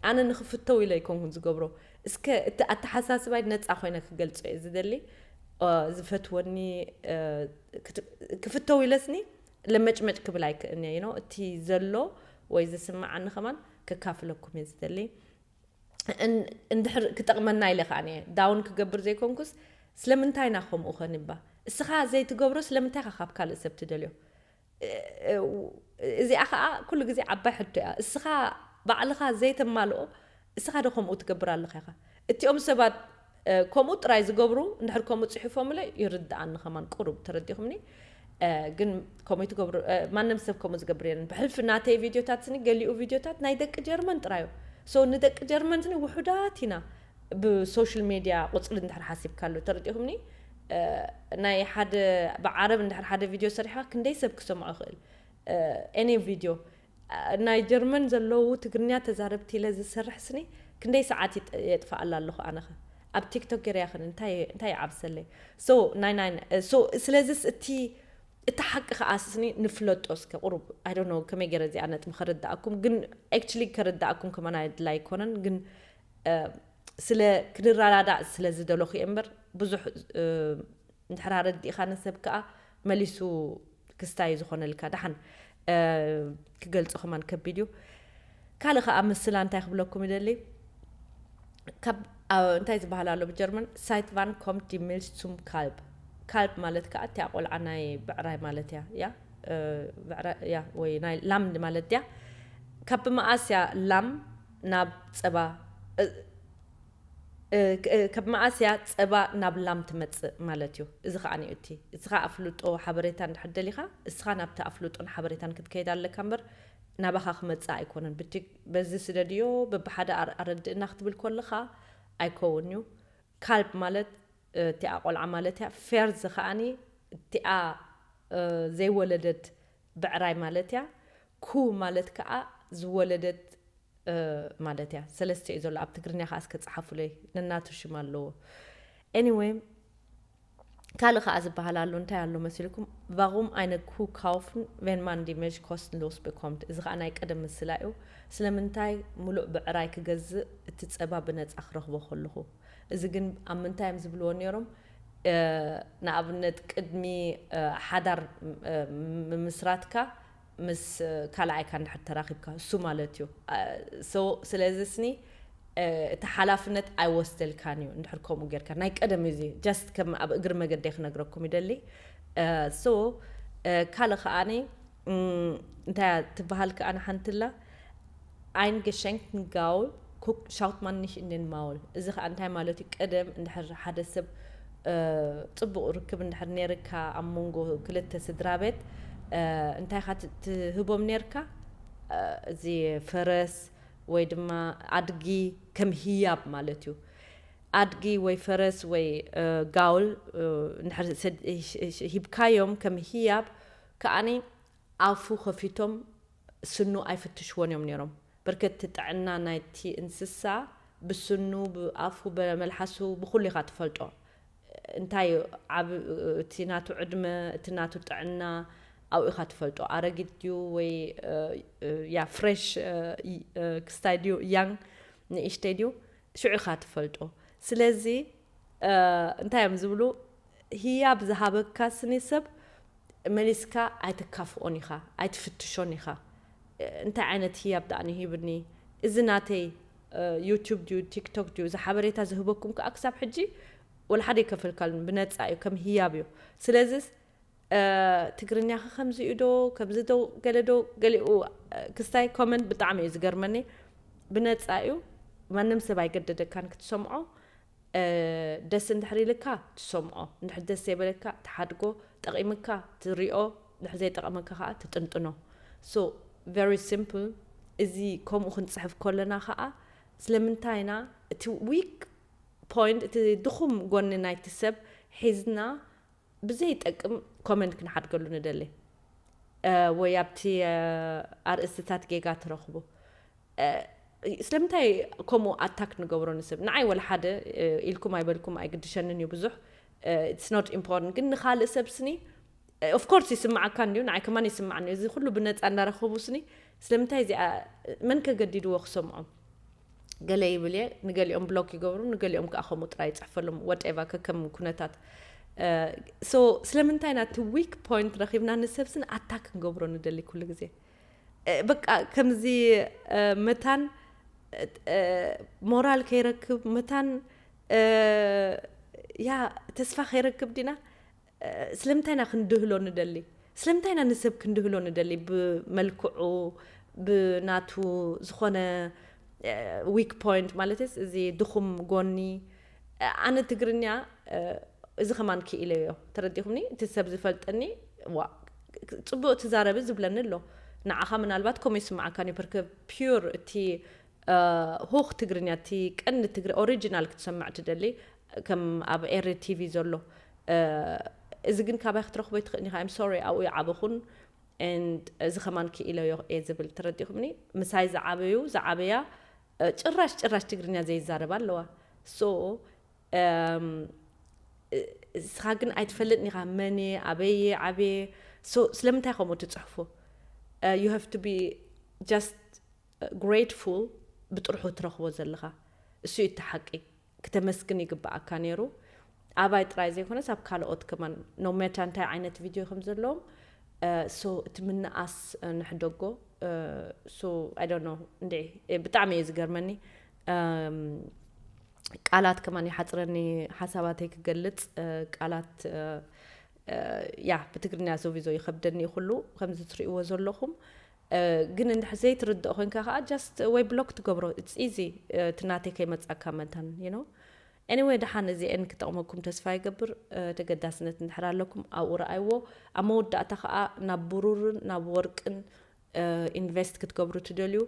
ኣነ ንክፍተው ኢለ ኣይኮንኩን ዝገብሮ። እስከ እቲ ኣተሓሳስባይ ነፃ ኮይነ ክገልፆ እየ ዝደሊ። ዝፈትወኒ ክፍተው ኢለስኒ ለመጭመጭ ክብል ኣይክእልኒ እየ ነው እቲ ዘሎ ወይ ዝስምዓኒ ከማን ክካፍለኩም እየ ዝደሊ። እንድሕር ክጠቕመና ኢለ ከዓ እየ ዳውን ክገብር ዘይኮንኩስ ስለምንታይ ኢና ከምኡ ኸንባ እስኻ ዘይትገብሮ ስለምንታይ ኻ ካብ ካልእ ሰብ ትደልዮ? እዚኣ ከዓ ኩሉ ግዜ ዓባይ ሕቶ እያ። እስኻ ባዕልኻ ዘይተማልኦ እስኻ ዶ ከምኡ ትገብር ኣለኻ ኢኻ? እቲኦም ሰባት ከምኡ ጥራይ ዝገብሩ እንድሕር ከምኡ ፅሒፎምለ ይርድኣኒ ከማን ቁሩብ ተረዲኹምኒ። ግን ከምኡ ትገብሩ ማንም ሰብ ከምኡ ዝገብር የለን። ብሕልፊ ናተይ ቪድዮታት ስኒ ገሊኡ ቪድዮታት ናይ ደቂ ጀርመን ጥራዩ። ሶ ንደቂ ጀርመን ስኒ ውሑዳት ኢና ብሶሻል ሜድያ ቁፅሪ እንድሕር ሓሲብካ ኣሎ ተረዲኹምኒ። ናይ ሓደ ብዓረብ እንድሕር ሓደ ቪድዮ ሰሪሕካ ክንደይ ሰብ ክሰምዖ ይኽእል? ኤኒ ቪድዮ ናይ ጀርመን ዘለዉ ትግርኛ ተዛረብቲ ኢለ ዝሰርሕ ስኒ ክንደይ ሰዓት የጥፍኣላ ኣለኹ ኣነኸ ኣብ ቲክቶክ ገይረያ ኸን እንታይ ይዓብሰለይ? ሶ ናይ ናይ ሶ ስለዚስ እቲ እቲ ሓቂ ከዓ ስኒ ንፍለጦ እስከ ቁሩብ ኣይ ዶንት ኖ ከመይ ገይረ እዚኣ ነጥቢ ከረዳእኩም ግን actually ከረዳእኩም ከማን ኣድላይ ኣይኮነን ግን ስለ ክንረዳዳእ ስለ ዝደለኹ እየ እምበር ብዙሕ እንድሕር ኣረዲእካ ንሰብ ከዓ መሊሱ ክስታይ ዝኾነልካ ደሓን ክገልፆ ከማን ከቢድ እዩ። ካልእ ከዓ ምስላ እንታይ ክብለኩም ይደሊ ካብ እንታይ ዝበሃል ኣሎ ብጀርመን ሳይት ቫን ኮምት ዲ ሚልስ ሱም ካልብ። ካልብ ማለት ከዓ እቲያ ቆልዓ ናይ ብዕራይ ማለት እያ ያ ወይ ናይ ላም ማለት እያ። ካብ መኣስ እያ ላም ናብ ፀባ ካብ መዓስ እያ ጸባ ናብ ላም ትመጽእ ማለት እዩ። እዚ ኸዓ እዩ እቲ እስኻ ኣፍልጦ ሓበሬታ እንድሕር ደሊኻ እስኻ ናብቲ ኣፍልጦን ሓበሬታን ክትከይድ ኣለካ እምበር ናባኻ ክመጽእ ኣይኮነን። ብቲ በዚ ስደድዮ በብሓደ ኣር- ኣረድእና ክትብል ከለኻ ኣይከውን እዩ። ካልብ ማለት እቲኣ ቆልዓ ማለት እያ። ፌርዝ ከዓኒ እቲኣ ዘይወለደት ብዕራይ ማለት እያ። ኩ ማለት ከዓ ዝወለደት ማለት እያ። ሰለስተ እዩ ዘሎ ኣብ ትግርኛ ከዓ እስከ ፀሓፉለይ። ነናቱ ሽም ኣለዎ። Anyway ካልእ ከዓ ዝበሃል ኣሎ። እንታይ ኣሎ መሲልኩም? Warum eine Kuh kaufen, wenn man die Milch kostenlos bekommt? እዚ ከዓ ናይ ቀደም ምስላ እዩ። ስለምንታይ ሙሉእ ብዕራይ ክገዝእ እቲ ፀባ ብነፃ ክረኽቦ ከለኹ? እዚ ግን ኣብ ምንታይ እዮም ዝብልዎ ነይሮም? ንኣብነት ቅድሚ ሓዳር ምምስራትካ ምስ ካልኣይካ እንድሕር ተራኺብካ እሱ ማለት እዩ። ስለዚ ስኒ እቲ ሓላፍነት ኣይወስደልካን እዩ እንድሕር ከምኡ ጌርካ። ናይ ቀደም እዚ just ከም ኣብ እግሪ መገደይ ክነግረኩም ይደሊ። So ካልእ ከዓኒ እንታይ ትበሃል ከዓኒ ሓንትላ Ein geschenkten Gaul guckt, schaut man nicht in den Maul። እዚ ከዓ እንታይ ማለት እዩ? ቀደም እንድሕር ሓደ ሰብ ፅቡቕ ርክብ እንድሕር ነይርካ ኣብ መንጎ ክልተ ስድራ ቤት እንታይ ኢኻ ትህቦም ነይርካ? እዚ ፈረስ ወይ ድማ ኣድጊ ከም ህያብ ማለት እዩ። ኣድጊ ወይ ፈረስ ወይ ጋውል እንድሕር ሂብካዮም ከም ህያብ ከዓኒ ኣፉ ከፊቶም ስኑ ኣይፍትሽዎን እዮም ነይሮም። በርከቲ ጥዕና ናይቲ እንስሳ ብስኑ፣ ብኣፉ፣ ብመልሓሱ፣ ብኩሉ ኢኻ ትፈልጦ። እንታይ እዩ ዓብ እቲ ናቱ ዕድመ፣ እቲ ናቱ ጥዕና ኣብኡ ኢኻ ትፈልጦ። ኣረጊት ድዩ ወይ ያ ፍሬሽ ክስታይ ድዩ ያንግ ንእሽተይ ድዩ ሽዑ ኢኻ ትፈልጦ። ስለዚ እንታይ እዮም ዝብሉ? ህያብ ዝሃበካ ስኒ ሰብ መሊስካ ኣይትካፍኦን ኢኻ፣ ኣይትፍትሾን ኢኻ። እንታይ ዓይነት ህያብ ደኣ ንሂብኒ? እዚ ናተይ ዩቱብ ድዩ ቲክቶክ ድዩ እዚ ሓበሬታ ዝህበኩም ከዓ ክሳብ ሕጂ ወላ ሓደ ይከፈልካሉን ብነፃ እዩ፣ ከም ህያብ እዩ። ስለዚስ ትግርኛኸ ከምዚ እዩ ዶ ከምዚ ዶ ገለ ዶ ገሊኡ ክስታይ ኮመንት ብጣዕሚ እዩ ዝገርመኒ። ብነፃ እዩ፣ ማንም ሰብ ኣይገደደካን ክትሰምዖ። ደስ እንድሕር ኢልካ ትሰምዖ፣ እንድሕር ደስ ዘይበለካ ትሓድጎ፣ ጠቒምካ ትሪኦ፣ እንድሕር ዘይጠቐመካ ከዓ ትጥንጥኖ። So very simple። እዚ ከምኡ ክንፅሕፍ ከለና ከዓ ስለምንታይ ኢና እቲ ዊክ ፖይንት፣ እቲ ድኹም ጎኒ ናይቲ ሰብ ሒዝና ብዘይጠቅም ኮመንት ክንሓድገሉ ንደሊ? ወይ ኣብቲ ኣርእስትታት ጌጋ ትረኽቡ? ስለምንታይ ከምኡ ኣታክ ንገብሮ ንሰብ? ንዓይ ወላ ሓደ ኢልኩም ኣይበልኩም ኣይግድሸንን እዩ ብዙሕ። It's not important። ግን ንኻልእ ሰብ ስኒ of course ይስምዓካ እንድዩ፣ ንዓይ ከማን ይስምዓኒ። እዚ ኩሉ ብነፃ እንዳረኸቡ ስኒ ስለምንታይ እዚኣ መን ከገዲድዎ ክሰምዖም? ገለ ይብል እየ፣ ንገሊኦም ብሎክ ይገብሩ፣ ንገሊኦም ከዓ ከምኡ ጥራይ ይፅሕፈሎም፣ ወደኤቨር ከከም ኩነታት። So ስለምንታይ ኢና እቲ ዊክ ፖይንት ረኺብና ንሰብ ስኒ ኣታክ ክንገብሮ ንደሊ ኩሉ ግዜ? በቃ ከምዚ መታን ሞራል ከይረክብ መታን ያ ተስፋ ከይረክብ ዲና? ስለምንታይ ኢና ክንድህሎ ንደሊ? ስለምንታይ ኢና ንሰብ ክንድህሎ ንደሊ? ብመልክዑ ብናቱ ዝኾነ ዊክ ፖይንት ማለት እዚ ድኹም ጎኒ። ኣነ ትግርኛ እዚ ከማን ክኢለዮ ተረዲኹምኒ። እቲ ሰብ ዝፈልጠኒ ዋ ፅቡቅ ትዛረቢ ዝብለኒ ኣሎ። ንዓኻ ምናልባት ከምኡ ይስምዓካ እዩ። ፒር እቲ ሆኽ ትግርኛ እቲ ቀንዲ ትግሪ ኦሪጂናል ክትሰምዕ ትደሊ ከም ኣብ ኤሪ ቲቪ ዘሎ። እዚ ግን ካባይ ክትረኽቦ ይትኽእል ኢኻ። I'm sorry ኣብኡ ይዓበኹን። And እዚ ከማን ክኢለዮ እየ ዝብል ተረዲኹምኒ። ምሳይ ዝዓበዩ ዝዓበያ ጭራሽ ጭራሽ ትግርኛ ዘይዛረባ ኣለዋ። So እስኻ ግን ኣይትፈልጥን ኢኻ መን እየ ኣበይ እየ ዓብየ። So ስለምንታይ ከምኡ ትፅሕፉ? You have to be just grateful ብጥርሑ ትረኽቦ ዘለኻ። እሱ እዩ እቲ ሓቂ። ክተመስግን ይግብኣካ ነይሩ። ኣባይ ጥራይ ዘይኮነስ ኣብ ካልኦት ከማን no matter እንታይ ዓይነት ቪድዮ ከም ዘለዎም። So እቲ ምንኣስ ንሕደጎ። So I don't know እንዴ ብጣዕሚ እዩ ዝገርመኒ። ቃላት ከማን ይሓፅረኒ ሓሳባተይ ክገልፅ። ቃላት ያ ብትግርኛ ሶቪዞ ይኸብደኒ ኩሉ ከምዚ ትሪእዎ ዘለኹም። ግን እንድሕር ዘይትርድኦ ኮይንካ ከዓ just ወይ ብሎክ ትገብሮ። It's easy። እቲ ናተይ ከይመፃካ መታን you know። Anyway፣ ደሓን እዚአን ክጠቕመኩም ተስፋ ይገብር። ተገዳስነት እንድሕር ኣለኩም ኣብኡ ረኣይዎ። ኣብ መወዳእታ ከዓ ናብ ብሩርን ናብ ወርቅን ኢንቨስት ክትገብሩ ትደልዩ፣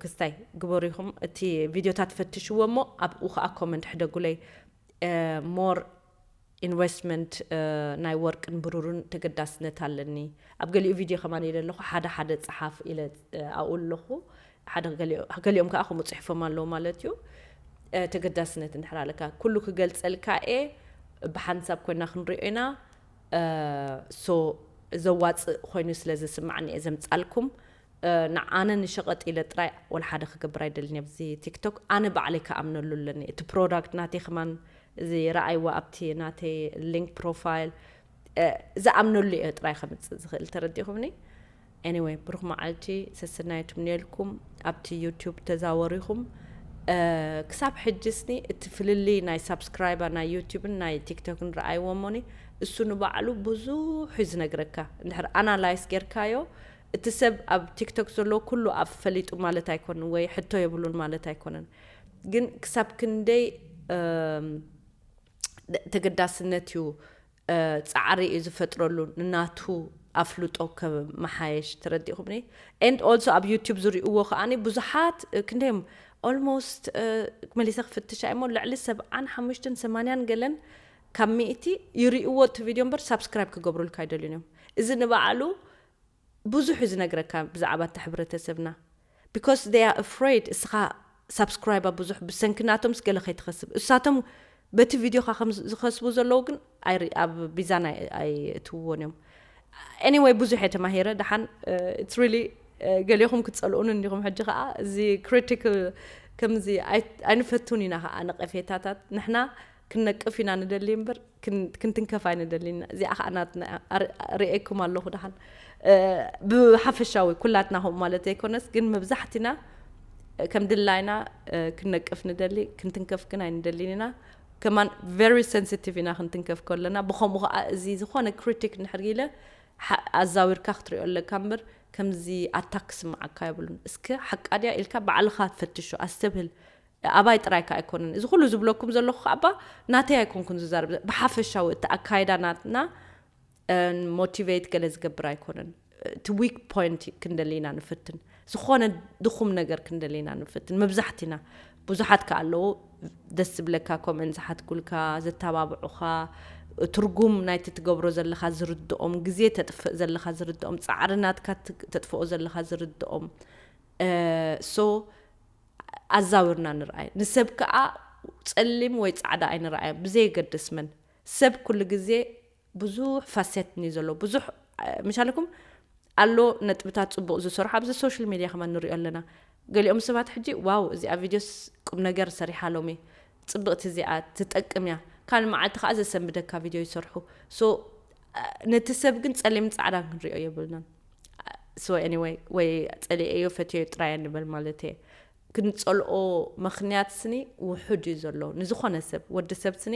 ክስታይ ግበሩ ኢኹም። እቲ ቪዲዮታት ፈትሽዎ እሞ ኣብኡ ከዓ ኮመንት ሕደጉለይ። ሞር ኢንቨስትመንት ናይ ወርቅን ብሩርን ተገዳስነት ኣለኒ። ኣብ ገሊኡ ቪድዮ ከማን ኢለ ኣለኹ፣ ሓደ ሓደ ጸሓፍ ኢለ ኣብኡ ኣለኹ። ገሊኦም ከዓ ከምኡ ጽሕፎም ኣለዉ ማለት እዩ። ተገዳስነት እንድሕር ኣለካ ኩሉ ክገልጸልካ እየ። ብሓንሳብ ኮይና ክንሪኦ ኢና። ሶ ዘዋፅእ ኮይኑ ስለ ዝስማዕኒ እየ ዘምፃልኩም። ንዓነ ንሸቐጥ ኢለ ጥራይ ወላ ሓደ ክገብር ኣይደልን ኣብዚ ቲክቶክ። ኣነ ባዕለይ ክኣምነሉ ኣለኒ። እቲ ፕሮዳክት ናተይ ከማን እዚ ረኣይዋ ኣብቲ ናተይ ሊንክ ፕሮፋይል ዝኣምነሉ እየ ጥራይ ከምፅእ ዝኽእል። ተረዲኹምኒ? Anyway፣ ብሩኽ መዓልቲ ሰሰናይ ትምንየልኩም። ኣብቲ ዩቲዩብ ተዛወሪኹም ክሳብ ሕጂ ስኒ እቲ ፍልልይ ናይ ሳብስክራይባ ናይ ዩቲዩብን ናይ ቲክቶክን ረኣይዎ እሞኒ። እሱ ንባዕሉ ብዙሕ እዩ ዝነግረካ። እንድሕር ኣናላይስ ጌርካዮ፣ እቲ ሰብ ኣብ ቲክቶክ ዘሎ ኩሉ ኣብ ፈሊጡ ማለት ኣይኮንን ወይ ሕቶ የብሉን ማለት ኣይኮነን። ግን ክሳብ ክንደይ ተገዳስነት እዩ ፃዕሪ እዩ ዝፈጥረሉ ንናቱ ኣፍልጦ ከመሓየሽ። ተረዲኹምኒ? And also ኣብ ዩቲዩብ ዝሪእዎ ከዓኒ ብዙሓት ክንደዮም ኦልሞስት መሊሰ ክፍትሻ እሞ ልዕሊ ሰብዓን ሓሙሽተን ሰማንያን ገለን ካብ ሚእቲ ይሪእዎ እቲ ቪድዮ እምበር ሳብስክራይብ ክገብሩልካ ኣይደልዩን እዮም። እዚ ንባዕሉ ብዙሕ እዩ ዝነግረካ ብዛዕባ እቲ ሕብረተሰብና። Because they are afraid እስኻ ሳብስክራይባ ብዙሕ ብሰንኪ ናቶም ስገለ ከይትኸስብ። እሳቶም በቲ ቪድዮኻ ከም ዝኸስቡ ዘለዉ ግን ኣብ ቢዛን ኣይእትውዎን እዮም። Anyway፣ ብዙሕ እየ ተማሂረ። ደሓን it's really ገሊኹም ክትፀልኡን እንዲኹም። ሕጂ ከዓ እዚ ክሪቲክ ከምዚ ኣይንፈቱን ኢና ከዓ ነቀፌታታት። ንሕና ክንነቅፍ ኢና ንደሊ እምበር ክንትንከፍ ኣይንደሊና። እዚኣ ከዓ ናትና ርእየኩም ኣለኹ። ደሓን ብሓፈሻዊ ኩላትና ከምኡ ማለት ዘይኮነስ፣ ግን መብዛሕትና ከም ድላይና ክንነቅፍ ንደሊ፣ ክንትንከፍ ግን ኣይንደሊን ኢና። ከማን very sensitive ኢና ክንትንከፍ ከለና። ብኸምኡ ከዓ እዚ ዝኾነ ክሪቲክ እንድሕር ኢለ ኣዛዊርካ ክትሪኦ ኣለካ እምበር ከምዚ ኣታክ ክስምዓካ የብሉን። እስከ ሓቃ ድያ ኢልካ ባዕልኻ ፈትሾ፣ ኣስተብህል። ኣባይ ጥራይ ከ ኣይኮነን እዚ ኩሉ ዝብለኩም ዘለኹ ከኣባ ናተይ ኣይኮንኩን ዝዛረብ። ብሓፈሻዊ እቲ ኣካይዳ ናትና ሞቲቬት ገለ ዝገብር ኣይኮነን። እቲ ዊክ ፖይንት ክንደሊ ኢና ንፍትን። ዝኾነ ድኹም ነገር ክንደሊ ኢና ንፍትን። መብዛሕትና ብዙሓት ከ ኣለዉ ደስ ዝብለካ ኮመንት ዝሓትኩልካ፣ ዘተባብዑኻ፣ ትርጉም ናይቲ ትገብሮ ዘለኻ ዝርድኦም፣ ግዜ ተጥፍእ ዘለኻ ዝርድኦም፣ ፃዕሪ ናትካ ተጥፍኦ ዘለኻ ዝርድኦም። ሶ ኣዛውርና ንርኣይ። ንሰብ ከዓ ፀሊም ወይ ፃዕዳ ኣይንርኣዮ፣ ብዘየገድስ መን። ሰብ ኩሉ ግዜ ብዙሕ ፋሴት እዩ ዘሎ። ብዙሕ ምሻለኩም ኣሎ ነጥብታት ፅቡቕ ዝሰርሑ ኣብዚ ሶሻል ሚድያ ከማን ንሪኦ ኣለና። ገሊኦም ሰባት ሕጂ ዋው እዚኣ ቪድዮስ ቁም ነገር ሰሪሓ ሎሚ፣ ፅብቕቲ እዚኣ ትጠቅም እያ፣ ካልእ መዓልቲ ከዓ ዘሰንብደካ ቪድዮ ይሰርሑ። ሶ ነቲ ሰብ ግን ፀሊም ፃዕዳን ክንሪኦ የብልናን። So anyway፣ ወይ ፀሊኤዮ ፈትዮ ጥራይ ንበል ማለት እየ። ክንፀልኦ ምኽንያት ስኒ ውሑድ እዩ ዘሎ ንዝኾነ ሰብ። ወዲ ሰብ ስኒ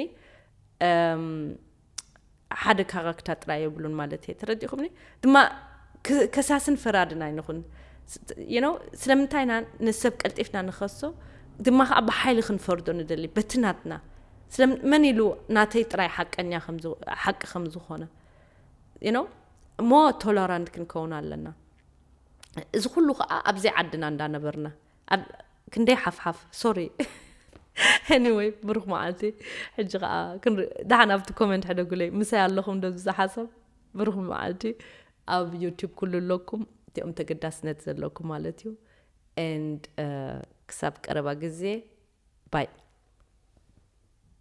ሓደ ካራክተር ጥራይ የብሉን ማለት እየ። ተረዲኹምኒ? ድማ ከሳስን ፈራድን ኣይንኹን። You know፣ ስለምንታይ ኢና ንሰብ ቀልጢፍና ንኸሶ ድማ ከዓ ብሓይሊ ክንፈርዶ ንደሊ በቲ ናትና። መን ኢሉ ናተይ ጥራይ ሓቀኛ ሓቂ ከም ዝኾነ? You know፣ እሞ ቶለራንት ክንከውን ኣለና። እዚ ኩሉ ከዓ ኣብዘይ ዓድና እንዳነበርና ኣብ ክንደይ ሓፍሓፍ ሶሪ። Anyway፣ ብሩኽ መዓልቲ። ሕጂ ከዓ ደሓን ኣብቲ ኮመንት ሕደጉለይ፣ ምሳይ ኣለኹም ዶ ዝሓሰብ? ብሩኽ መዓልቲ። ኣብ ዩቲዩብ ኩሉ ኣለኩም፣ እቲኦም ተገዳስነት ዘለኩም ማለት እዩ። And ክሳብ ቀረባ ግዜ፣ ባይ።